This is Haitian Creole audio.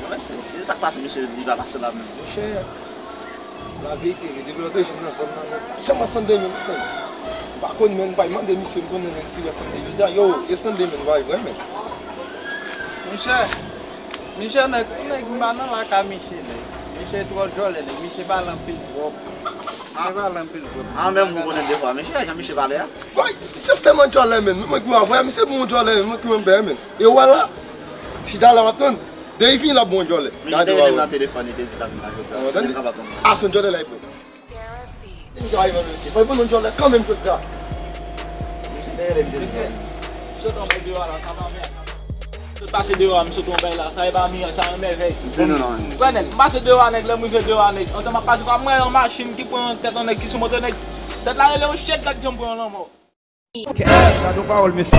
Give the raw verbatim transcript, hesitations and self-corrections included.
Men se, se sa k pase, mesye, li pa pase la menm. Monchè, laverite, li depi lòt jou nan zòn nan, men janm wè Sandemil, men. M pa konn, men m pa mande misye, m konnen menm si wè Sandemil. Di a, yo, e Sandemil, m pa wè, men. Monchè, misye nèg, nèg m pa nan lakay misye, nèg. Misye twò djòlè, nèg. Misye pale anpil twòp. Misye pale anpil twòp. Ah, menm ou konnen defwa, mesye, jan misye pale a. Woy, misye tèlman djòlè, men. Mwen ki wè, misye bon djòlè, men. Mwen ki wè, men. E wè la, chita la, w ap tann. Depi fini, l ap bon djòlè. Gade w a wè. Nan telefòn, li te di l ap vin la jodi a. Ason djòlè la, e bon. Li ka rive, men. Fò l bon djòlè kanmenm, jodi a. Sot anmè deyò a la, sa pa mè. Sot pase deyò a, m sot yon bay la, sa e pa miray, sa yon mèvèy. Di nou non. Kwè nèg, m pase deyò a nèg, lè m rive deyò a nèg. Antan m ap pase, m wè yon machin ki pran tèt yon nèg ki sou moto nèg. Tèt la rele yon chèt, gad jan m pran yon lanmò. Kè, gade yon pawòl, mesye.